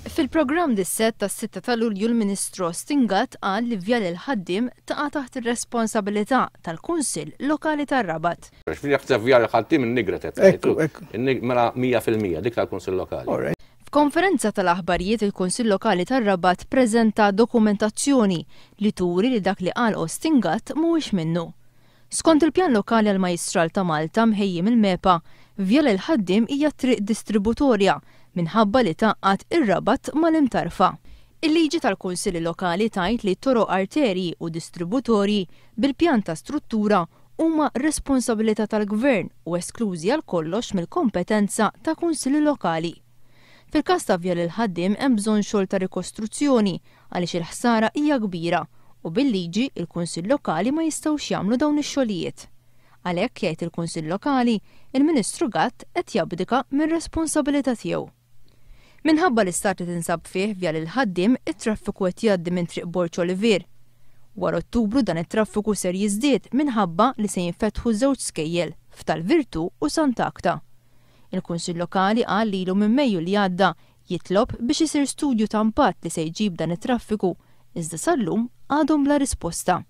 Fil-programm Dissett tas-sitta ta' Lulju l-Ministru Austin Gatt qal li Vjal il-Ħaddiem taqa' taħt ir-responsabilità tal-Kunsill Lokali tar-Rabat. Jekk Vjal il-Ħaddiem in-Nigra qed tgħid. Mela 100% dik tal-Kunsill Lokali. F'konferenza tal-aħbarijiet il-Kunsill Lokali tar-Rabat preżenta dokumentazzjoni li turi li dak li qal Austin Gatt mhuwiex minnu. Skont il-Pjan Lokali għall-Majjistral ta' Malta mħejji mill-MEPA, Vjal il-Ħaddiem hija triq distributorja minħabba li tgħaqqad ir-Rabat mal-Imtarfa. Il-liġi tal-Kunsilli Lokali tgħid li toroq arterji u distributorji bil-pjan ta' struttura huma responsabilità tal-Gvern u esklużi għal kollox mill-kompetenza ta' Kunsilli Lokali. Fil-każ ta' Vjal il-Ħaddiem hemm bżonn xogħol ta' rikostruzzjoni għaliex il-ħsara hija kbira u bil-liġi il-Kunsill Lokali ma jistgħux jagħmlu dawn ix-xogħlijiet. Għalhekk, jgħid il-Kunsill Lokali, il-Ministru Gatt qed jabdika mir-responsabilità tiegħu. Minħabba l-istat li tinsab fih Vjal il-Ħaddiem, it-traffiku qed jgħaddi minn Triq Borg Olivier. Wara Ottubru dan it-traffiku ser jiżdied minħabba li se jinfetħu żewġ skejjel, f'Tal-Virtù u Sant'Agta. Il-Kunsill Lokali qal li ilu minn Mejju li għadda jitlob biex isir studju ta' impatt li se jġib dan it-traffiku, iżda sal-lum għadhom bla risposta.